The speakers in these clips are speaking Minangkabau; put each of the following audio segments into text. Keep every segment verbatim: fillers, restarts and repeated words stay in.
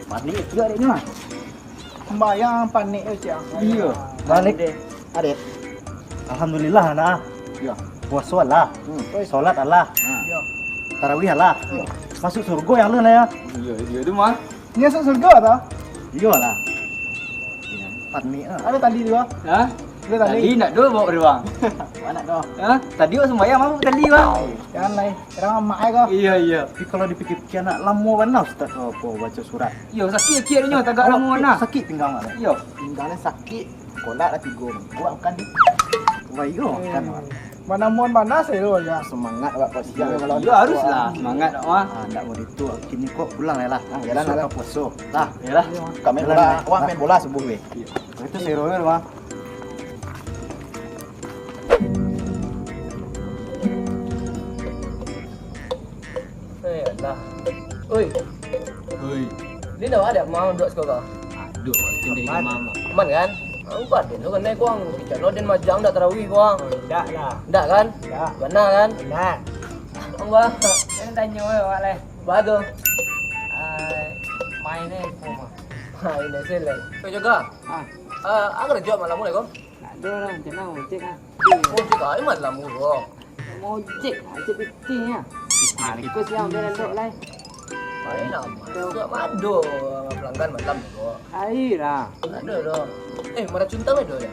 Panik tu adiknyo ah. Sembayang panik tu, Cik. Iyo. Balik. Adek. Alhamdulillah, nak. Iyo. Puaso alah. Hmm. Salat alah. Ha. Iyo. Tarawih alah. Iyo. Masuk surga yang lu lah ya. Iyo, iyo tu mah. Nyo masuk surga tu? Iyo lah. Panik lah. Ada tali tu, ah? Ha? Ada tali. Tali nak dulu bawa ke ruang. Anak tu. Ha? Tadi awak sembayang mabuk tali, Bang. Jangan lah, eh. Sekarang amak ai ko. Iyo, iyo. Tapi kalau dipikir-pikir, nak lamo bana Ustaz ko, ko baco surat. Iyo, sakik-sakik nyo, tagak lamo bana. Sakik pinggang, Mak. Iyo. Pinggang ni sakik, kolak lah tigo. Buat makan di. Wah, iyo, makan, Mak. Manamuan bana sero, yo. Semangat awak ko siang malam. Iyo, harus lah semangat awak. Ah, ndak mau ditu. Kini ko pulang lah. Ah, jalan lah. Puaso. Lah. Yalah. Kami bola, awak main bola subuh weh. Itu sero weh, Mak. Eh, alah. Oi. Oi. Di ndak ada mau duduk sekolah? Aduh, tindai ke mama. Aman kan? Angku aden tu kanai kuang. Kicak lo den majang dak tarawih kuang. Oh, ndak lah. Ndak kan? Ndak. Bana kan? Bana. Angku ah. Kan tanyo awak leh. Bagus. Ai, main eh ko mah. Ha, ini sih leh. Kau jaga. Ah. Ah, angku dah jawab malam mulai kau. Ndak ada lah, tenang, cek ah. Oh, cek ah, malam kau. Mojek, aja pitih ya. Ah, ko siang udah lalok lai. Ai, nama? Sudah mado pelanggan malam tu. Ai lah. Ada doh. Eh, maracun tau ado ya?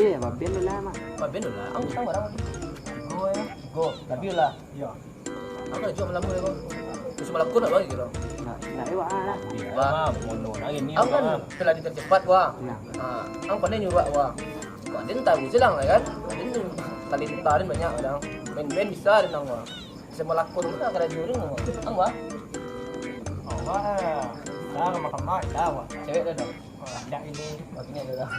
Eh, baben dulu lah, Mak. Baben dulu lah. Ang utang barang lagi. Go ya. Go. Tapi lah. Yo. Ang kan jual malam tu ya, Bang. Terus malam kau nak bagi kira. Nak, nak lewat ah lah. Wah, mono lagi ni. Ang kan pelari tercepat wah. Nah. Ah, ang pandai nyuruh wah. Wah, dia tahu silang lah kan. Dia talenta dia banyak kadang. Main band bisa dia nang wah. Sama lakon tu lah karajo dia nang wah. Ang wah. Oh, wah. Dah makan mak, dah wah. Cewek dah dah. Wah, dah ini. Makinnya dah dah.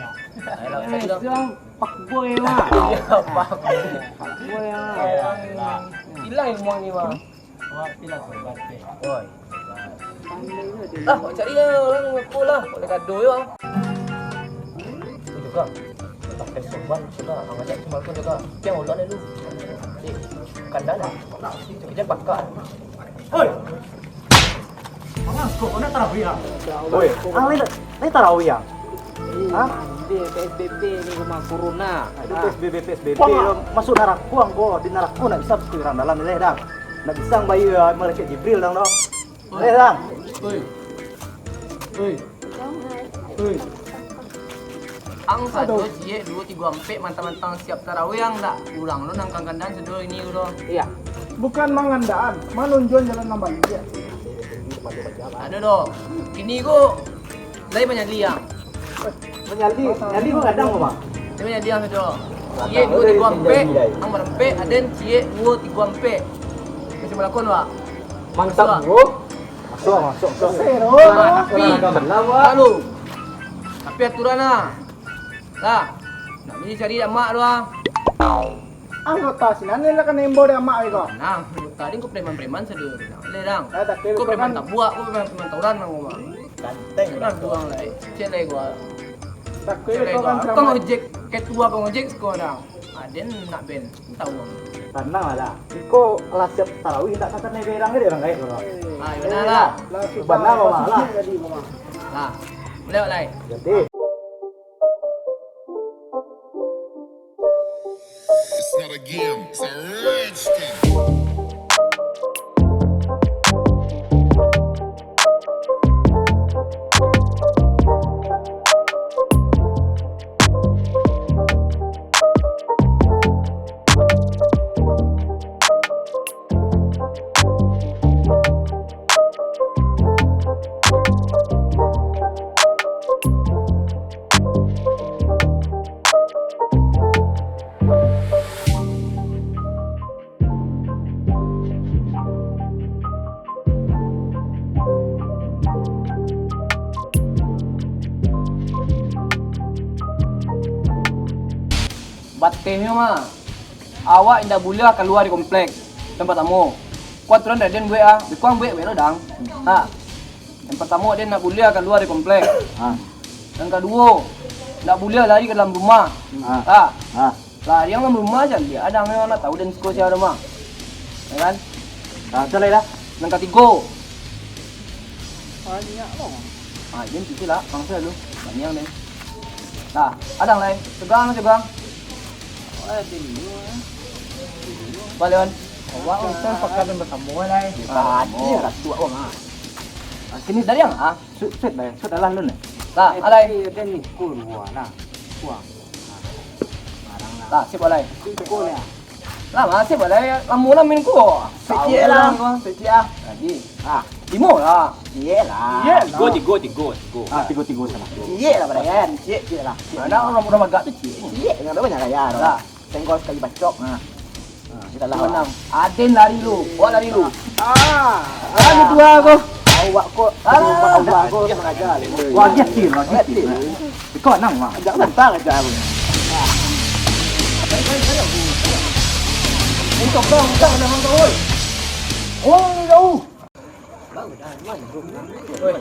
Ayolah, Eh, satu dah. Siang, fuckboy mah. Iya, fuckboy. Fuckboy mah. Ayolah. Hilang ilmu ni mah. Wah, hilang sobat deh. Oi. Pandai tu dia. Ah, awak cari lah orang apa lah. Awak dah gaduh je, ah. Itu juga. Pakai sorban sudah, ang ajak cuma tu juga. Yang ulang dulu. Di kandang lah. Kerja pakak. Oi. Mangan kau, kau nak tarawih ah? Oi, ang lain, lain tarawih ah? Hah? Dia P S B B ni rumah corona. Aduh, P S B B, P S B B. Wah. Masuk narako ang ko, di narako nak bisa masuk urang dalam ni leh, dang. Nak bisa ang bayar malaikat Jibril, dang, doh. Oi. Eh, dang. Oi. Oi. Oi. Ang sado ciek duo tigo ampek mantang-mantang siap tarawih ang dak? Urang lo nang kangkandan sado ini ko doh. Iya. Bukan mangandaan, manunjuan jalan nan baliak. Ado doh. Kini ko lai manyali ang. Manyali, nyali ko gadang ko, Bang? Lai manyali ang sado. Ciek duo tigo ampek, ang barampek, aden ciek duo tigo ampek. Masih balakon, Pak. Mantap, Bro. Masuk, masuk, masuk. Nah, tapi, lalu, tapi aturan lah. Lah, nak mini cari amak tu ah. Anggota sinan ni lah kena imbau dek amak ko. Nah, anggota ni ko preman-preman sado. Boleh dang. Ko preman tabuak, ko preman, preman tawuran nang ko mah. Ganteng. Kan buang lai. Cek lai gua. Cek lai gua. Kau ngojek, ketua pengojek sekolah dang. Aden nak ben. Tahu. Tanang lah. Iko lah siap tarawih, indak kakan naik berang ke, berang gaek, bro. Ah, benar lah. Benar, Bang, lah. Lah. Boleh, Bang, lai. Jadi. It's not a game, it's a rich thing. Batehnyo mah, awak indak buliah kalua dari komplek. Nan partamo, ko aturan dari den buek ah, beko ang buek, buek lo dang. Ha. Nan partamo, den indak buliah kalua dari komplek. Ha. Nan kaduo, indak buliah lari ka dalam rumah. Ha. Ha. Ha. Lah, di dalam rumah aja, dia ada yang nak tahu dan suko siapa rumah. Ya kan? Nah, itu lah, dah. Yang ketiga, Banyak lo. Ah, jadi kito lah, bangsa lu. Banyak deh. Nah, adang lai. Segang, segang. Oh, ada dulu, eh. Dulu. Balian. Awak usah pakai dan bersama lai. Ah, dia lah tuak wang ah. Ah, kini dari yang ah, sut sut lai, sut alah lu ni. Nah, alai. Dia ni kurwa lah. Wah. Nah, sip alai. Kurwa. Lah, masih boleh. Lamo lah main ko. Kecik lah. Kecik lah. Lagi. Ah, limo lah. Ciek lah. Tigo, tigo, tigo, tigo. Ah, tigo, tigo salah. Ciek lah, Brian. Ciek, ciek lah. Mana orang, orang bagak tu ciek. Ciek, yang ada banyak gaya tu. Lah. Senggol sekali bacok. Nah. Ah, kita lah menang. Aden lari lu. Awak lari lu. Ah. Ah, ni dua aku. Awak kok. Alah. Awak kok sengaja. Wah, dia tir, wah, dia tir. Kau nang, wah. Jangan tentang aja aku. Ini tokang, tokang, tokang, tokang, oi. Oh, jauh. Oi.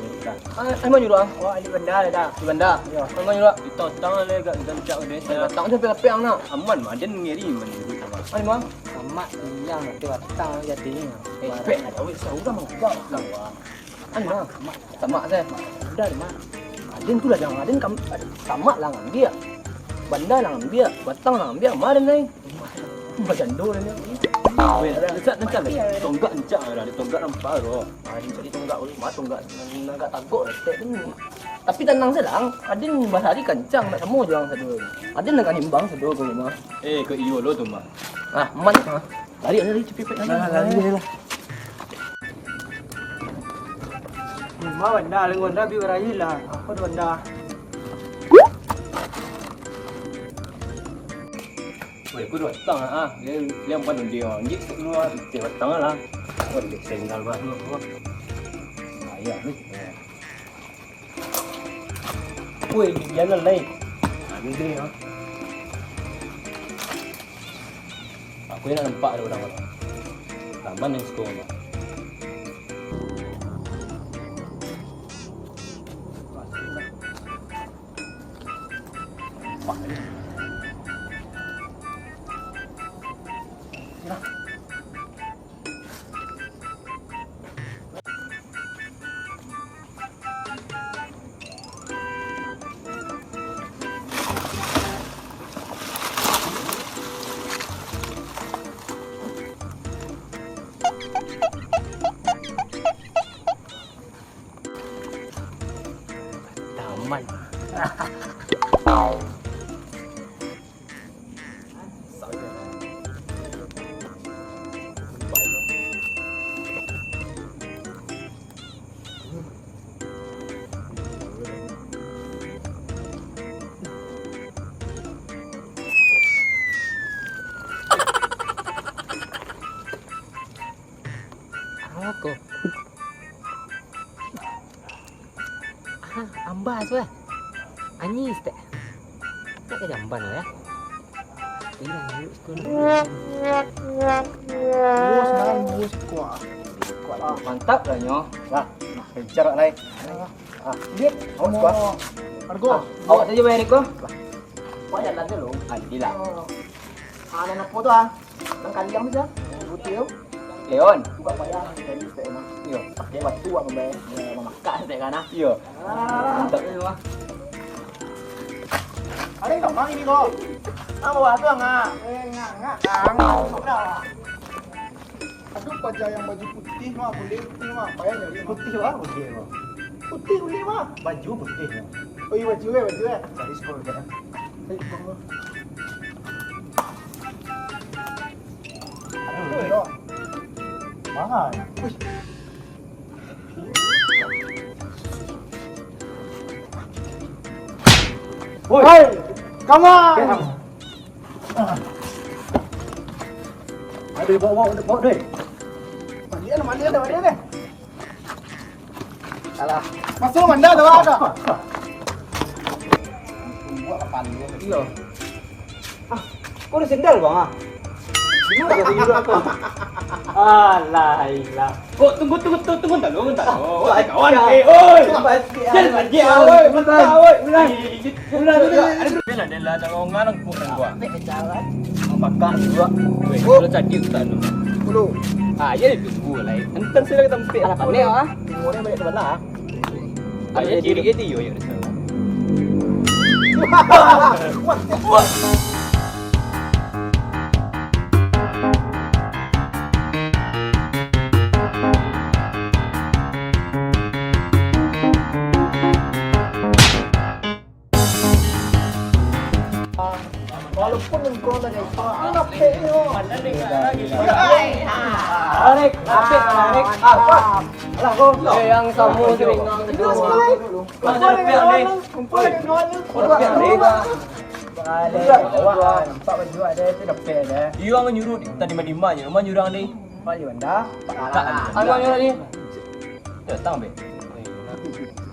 Ah, ai, mano dulu, ah? Oh, di banda dah. Di banda? Yo. Ai, mano dulu? Di totang le, gak gancak deh. Di totang tu, tapi, tapi, ang nak. Aman mah, den ngeri mah dulu, aman. Ai, mah. Samak iya, mati batang jadi. Eh, pek, ada weh, saudara mah, gak, gak, wah. Anu, ah, samak se. Banda, Mak. Aden tu lah jangan, aden kam-, samak lah ngambiak. Banda lah ngambiak, batang lah ngambiak, ma den ai. Bacando den ai. Weh, lencak, lencak, lencak. Tonggak lencak lah, tonggak nampak tu. Ah, den cari tonggak, weh, ma tonggak, nan agak tagok letek tu. Tapi tanang se lah, aden basari kancang, nak samo jo ang sado. Aden nak imbang sado ko mah. Eh, ko iyo lo tu, Mak. Ah, man. Lari, lari, cepet, cepet, lari. Nah, lari je lah. Rumah banda, lengon dah, bi barahi lah. Apa tu banda? Weh, aku dah datang ah. Dia, dia bukan dia. Anjik, kat luar, dia datang lah. Oh, dia sendal baru. Ayah ni. Woi, jangan lai. Ha, ni dia, ha. Aku ni nak nampak ada orang. Laman yang suka orang. Nampak ni. Nah. Taman. Ako. Ah, ambas weh. Anyis tek. Nak ka jamban weh. Ini ayo sekolah. Bos, nah, bos, kuah. Kuah. Mantap lah nyo. Lah, nah, kejar lah, lai. Ah, lihat, awas kuah. Harga. Ah, awak saja bayar ko. Lah. Wah, jalan dulu. Adilah. Ah, anak apa tu ah? Nang kaliang tu, Jan? Putih tu? Leon. Bukan payah, dari stek mah. Iyo. Pakai batu buat membayar, ya, memakan stek kan, ah. Iyo. Ah. Mantap ni, mah. Ada yang gamang ini, kok. Ah, bawah tu, ngak. Eh, ngak, ngak. Ngak, ngak. Aduh, paja yang baju putih, mah. Boleh putih, mah. Payah nyari, mah. Putih, mah. Putih, mah. Putih, boleh, mah. Baju putih, mah. Oh, iya, baju, eh, baju, eh. Cari sekolah, eh. Cari sekolah. Aduh, yo. Mahal. Wih. Woi, kawan. Ada bawa, bawa, bawa deh. Mandi ada, mandi ada, mandi ada. Alah. Masuk mandi ada, ada. Buat apa ni? Iya. Ah, kok ada sendal, Bang, ah? Gimana jadi dulu aku? Alah, ilah. Kok tunggu, tunggu, tunggu, tunggu, tunggu, tunggu, tunggu. Oh, kawan, eh, oi. Jangan lagi, oi. Bentar, oi. Ulang. Ulang, ulang, ulang. Bila dia lah ada orang ngarang kok dan gua. Makan gua. Weh, kalau cakik tak tu. Dulu. Ah, ya itu gua lah. Entar sila kita empik. Alah, pandai, ah. Timurnya banyak sebelah, ah. Ayo, ciri dia, yo, yo. Walaupun engkau lah desa, anak pek ni, oh. Tarik, tarik, tarik. Ah, alah, kau. Eh, yang sama sering. Itu sekali. Kumpul dengan kawan lu, kumpul dengan kawan lu. Kumpul dengan kawan lu. Balik, awak nampak baju ada tu dapek dah. Iyo, ang nyuruh tadi madima je, rumah jurang ni. Balik banda. Ang nyuruh ni. Datang be.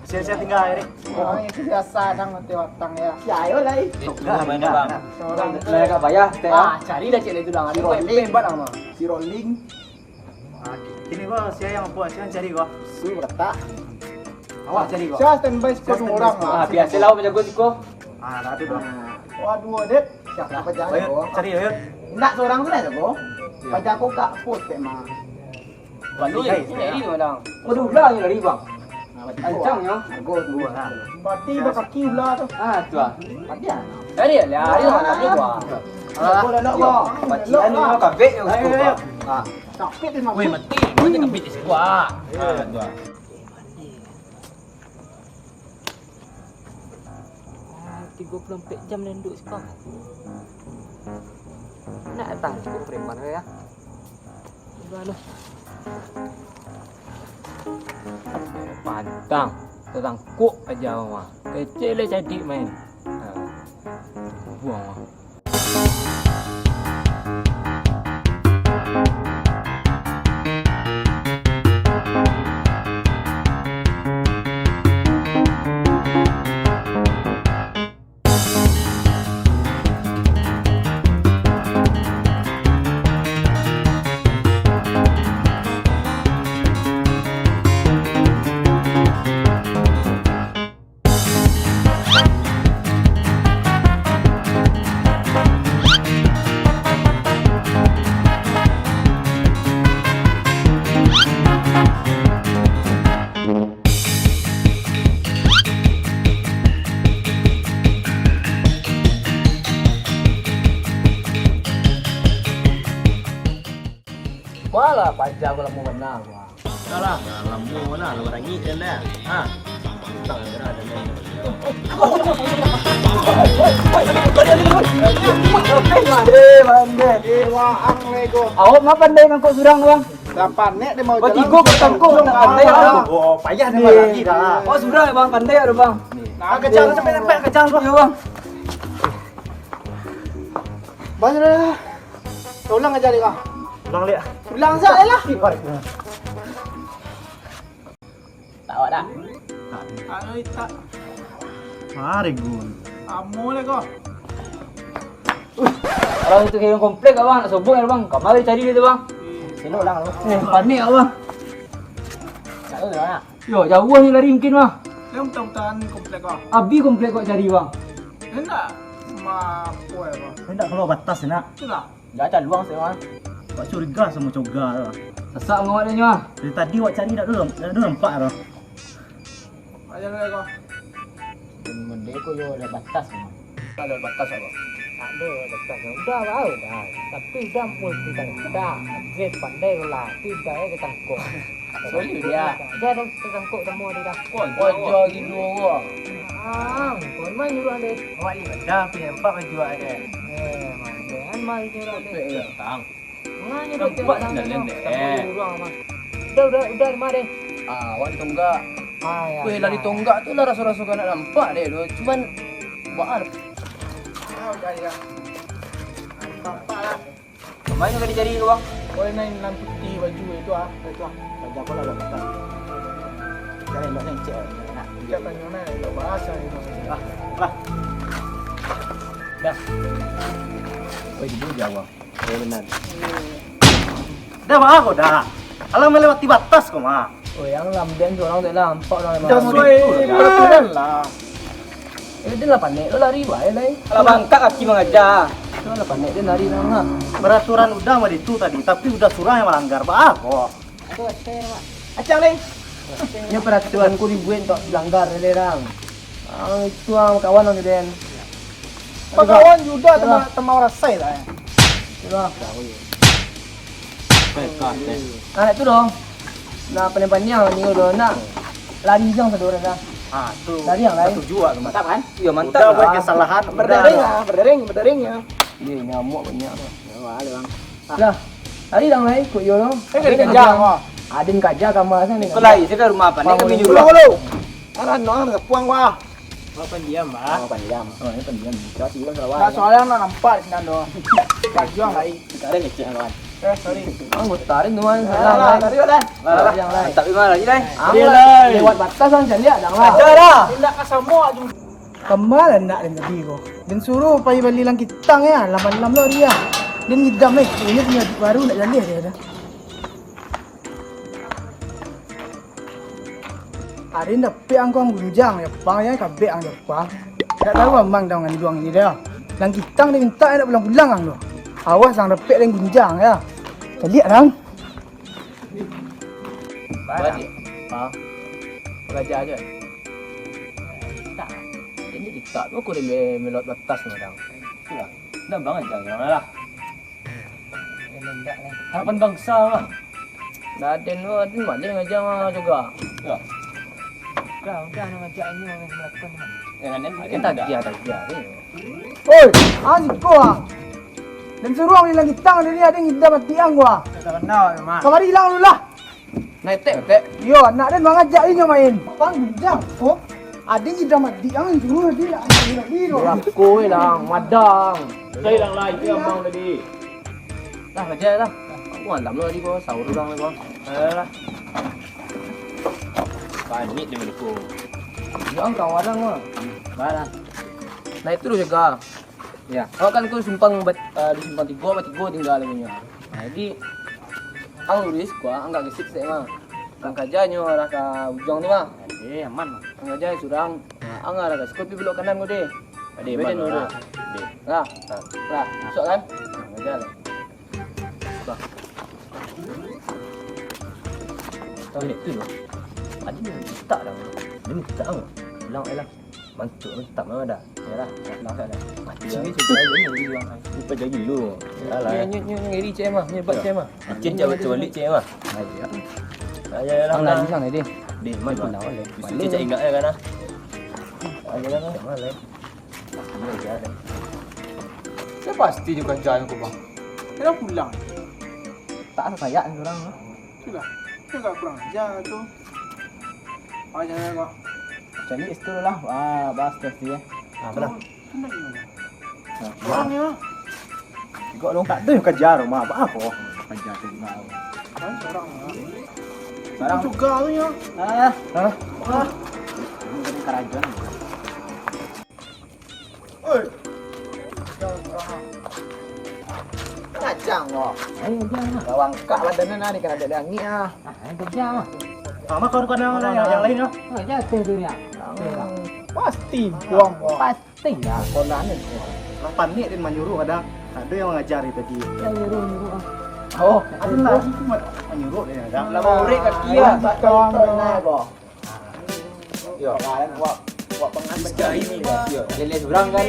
Sia-sia tinggal ni. Orang itu biasa dang mati watang ya. Si ayo lah, eh. Itu mana, Bang? Seorang. Lah, agak payah, teh. Ah, cari dah cek itu dah. Si Rolling. Hebat lah, Bang. Si Rolling. Ah, kini ko sia yang buat, sia yang cari ko. Su bertak. Awak cari ko. Sia standby sepuluh orang lah. Ah, biasalah, awak jago siko. Ah, dah ada, Bang. Waduh, Dek. Siapa jago? Cari, ayo. Ndak seorang tu lah jago. Paja ko kak put, Tek, mah. Balu ni, ni, ni, Bang. Waduh, ular ni lari, Bang. Kencang, yo. Bagus, bagus. Berarti bakaki ular tu. Ah, tu ah. Lari, lari, lari, lari, Bang. Alah, nak, Bang. Bacian ni, Bang, kabek je. Ayo, ayo. Ah. Sakit ni, Bang. Weh, mati. Mati kabek di situ, ah. Ah, tu ah. Ah, tigo puluah ampek jam den duduak siko. Nak datang cukup preman ko, yo. Gimana? Pantang, tatangkok aja mah. Kecek le cadik main. Ha. Buang mah. Malah paja ko lamo bana ko. Dah lah, lamo bana lah barangik kan dah. Ha. Utang segera ada main. Eh, pandai. Eh, waang lego. Awak mah pandai ngangkok surang, Bang. Lah panek dia mau. Bertigo jalan, bertangkok, nak pandai, Bang. Oh, payah dia lagi dah. Oh, surang, Bang, pandai ada, Bang. Nah, kejar, sampai, sampai, kejar, Bang. Yo, Bang. Bang, dah, dah, dah. Ulang aja, Lek, ah. Ulang, Lek. Ulang saja lah. Tak awak dah. Tak. Anu, tak. Mari, Gun. Kamu, Lek, kok. Orang itu kayak komplek, Bang. Nak sobok, Bang. Kamari cari dia tu, Bang. Sini ulang, Bang. Eh, panik, Bang. Tak tahu, Bang. Yo, jauah ni lari mungkin, Bang. Dia mutar-mutar komplek, Bang. Abi komplek kok cari, Bang. Hendak ma-, apa, Bang? Hendak keluar batas, nak. Itulah. Dah caluang saya, Bang. Awak curiga samo coga tu. Sasak mangawak dia nyo, ah. Dari tadi awak cari dak ada, dak ada nampak tu. Ayo, ayo, ayo. Mode ko yo ada batas, Bang. Ada batas apa? Tak ada batas. Udah, bau dah. Tapi udah multi tangkok. Dah, Andres pandai lah. Tapi udah ya ketangkok. Sorry, dia. Dia ada tertangkok semua dia dah. Kau aja gitu, kau. Ah, kau main nyuruh dia. Awak ni dah pergi nampak baju awak dia. Eh, main. Jangan main nyuruh dia. Tang. Nampak sandal nendek. Udah, udah, udah, mah deh. Ah, awak ditonggak. Ah, ya. Weh, lah ditonggak tu lah raso-raso kau nak nampak deh tu. Cuman, baa. Ah, udah, ya. Nampak lah. Main kau dicari kau, Bang? Kau yang main nan putih baju itu, ah. Itu, ah. Raja kau lah dah datang. Cari elok ni, cek. Nak. Kita tanya, nah, elok bahasa ni. Ah, lah. Dah. Weh, dulu dia, Bang. Ya, benar. Dah, baa kau dah. Alah melewati batas kau, mah. Oh, yang lambian tu orang tak nampak orang. Dah sesuai peraturan lah. Eh, dia lah panik, lo lari bae lah, eh. Alah, bangkak kaki mangaja. Dia lah panik, dia lari lah, mah. Peraturan udah mah itu tadi, tapi udah surang yang melanggar, baa kau. Aduh, acang, Leng. Acang, Leng. Nyo peraturan ko dibuek untuak dilanggar dek urang. Ah, itu ah kawan urang tu den. Pakawan Yuda. Itulah. Tama, tama rasai lah, eh. Itulah. Nah, itu doh. Nah, pandai-pandai ni doh nak lari jang sado urang dah. Ah, tu. Lari yang lain. Setuju ah tu, Mat. Mantap kan? Iyo, mantap. Udah buat kesalahan, udah. Berdering lah, berdering, berdering ya. Iyo, nyamuk banyak tu. Ya, boleh, Bang. Lah, tadi dang lai ikut iyo lo. Kan ka dikaja, Bang. Aden kaja kamar sana. Kau lai, saya dah rumah apa? Ni kami dulu. Halo, halo. Alah, no, ang kapuang, wah. Kau pendiam, Bang. Oh, pendiam. Oh, ini pendiam. Kau sih, Bang, salah. Nah, soalnya nak nampak di sini, doh. Panjang lai. Kita ada ngecek, kawan. Eh, sorry. Ang botarin tu, Man. Salah, Bang. Tadi, Bang. Lah, lah. Yang lain. Mantap, Bang, lagi, Bang. Ang lewat batas, ang caliak, dang lah. Ada lah. Indak ka samo aju. Kama lah anak den tadi ko. Den suruah pai bali langkitang ya, malam-malam lo ari ah. Den ngidam eh, ini punyo adik baru nak jaleh dia dah. Aden dapek ang ko ang gunjang, ya pang ya kabek ang japang. Dak tahu amang dang anduang ini dah. Langkitang den mintak nak pulang-pulang ang tu. Awas ang dapek den gunjang ya. Caliak dang. Bajik. Ha? Bagaja aja. Tak. Ini kita tu aku dah me-, melewat batas ni, Bang. Itulah. Dah, Bang, aja jangan lah. Harapan bangsa, Bang. Dah, Aden tu, Aden balik aja, Bang, juga. Ya. Udah, udah, nak ngajak ini, orang yang melakukan ni. Jangan, Aden. Aden tak dia, tak dia. Oi, ah, siko ah. Den suruah ang di langkitang tadi, aden ngidam adik ang ko ah. Kamari ilang dulu lah. Nah, etek, etek. Yo, anak den mangajak inyo main. Pang gunjang. Oh, aden ngidam adik ang, suruah aden nak main lagi tu. Yo, aku lah, madang. Cari ilang lah, itu yang abang tadi. Lah, aja lah. Aku malam lah tadi ko, sahur urang lah ko. Alah. Panik dia balik ko. Yo, ang kawan urang mah. Barang. Nah, itu tu jaga. Ya. Awak kan ko simpang bat-, eh, di simpang tigo, batigo tingga lagi nyo. Nah, jadi, ang luruih ko, ang agak gesik saketek mah. Ang kaja nyo arah ka ujuang tu mah. Eh, aman. Ang kaja surang, ang arah ka siko pi belok kanan ko deh. Ade, aman lah. Deh. Lah, lah, masuk kan? Ang kaja lah. Bah. Tahu ni tu loh. Ade ni mintak dah. Dia mintak ang. Bilang, eh lah. Mantuk, mantap lah dah. Yalah, dah, dah, dah. Mati lah. Sini, sini, sini, sini, sini. Lupa jadi lu. Yalah. Nyo, nyo, nyo, nyo, ngeri cek mah, nyo hebat cek mah. Licin cak batu balik cek mah. Ayo, yalah. Ang lari sana, deh. Deh, man, man. Pulang, deh. Besok cek ingat ya kan, ah. Ayo, yalah. Jangan lah. Iya, iya, deh. Saya pasti juga jalan ke bang. Kena pulang. Tak ada kayak ni orang, ah. Sudah. Dia agak kurang ajar tu. Ah, jangan kau. Cari situ lah. Ah, bahas tu sih ya. Ah, belah. Tenang ni. Nah, kurang ya. Kau dong tak tu kerja rumah apa kau? Kerja tu rumah. Kan seorang lah. Seorang juga tu ya. Ah, ah. Ah. Ini jadi kerajaan. Oi. Kacang kau. Ayo, jangan. Kau angkat badan ni, nak dikena dek langit ah. Ah, ayo, jangan. Ah, mak kau kena yang, yang lain kau. Oh, jatuh tu dia. Pasti buang kau. Pasti lah, kau lah ni. Lah panik dia manyuruh kadang. Tak ada yang mengajari tadi. Ya, nyuruh, nyuruh ah. Oh, ada lah. Manyuruh dia kadang. Lah, urek kaki ah. Tak tahu kau. Yo, kan, wak, wak pengantin ini, yo. Lele surang kan.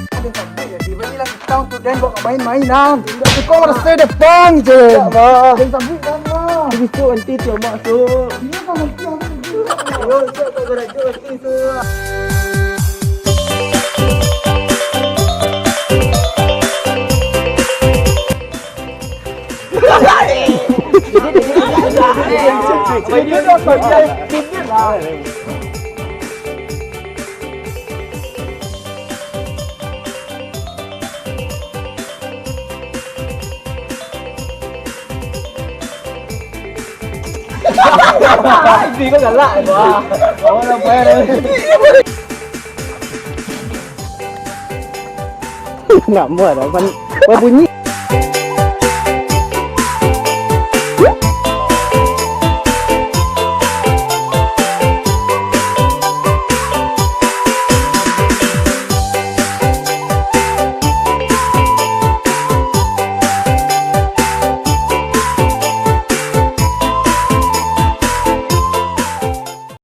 Ada sampai jadi, balilah kita untuk den buat main-main, ah. Tidak suka merasa depan je. Ya, Allah. Ada sampai kan, ah. Besok nanti tiap masuk. Iya, kan, nanti aku. Yo, siap, tak berajuk nanti tu. Ini kau galak tu ah. Awak dah bayar dah. Nak buat apa? Buat bunyi.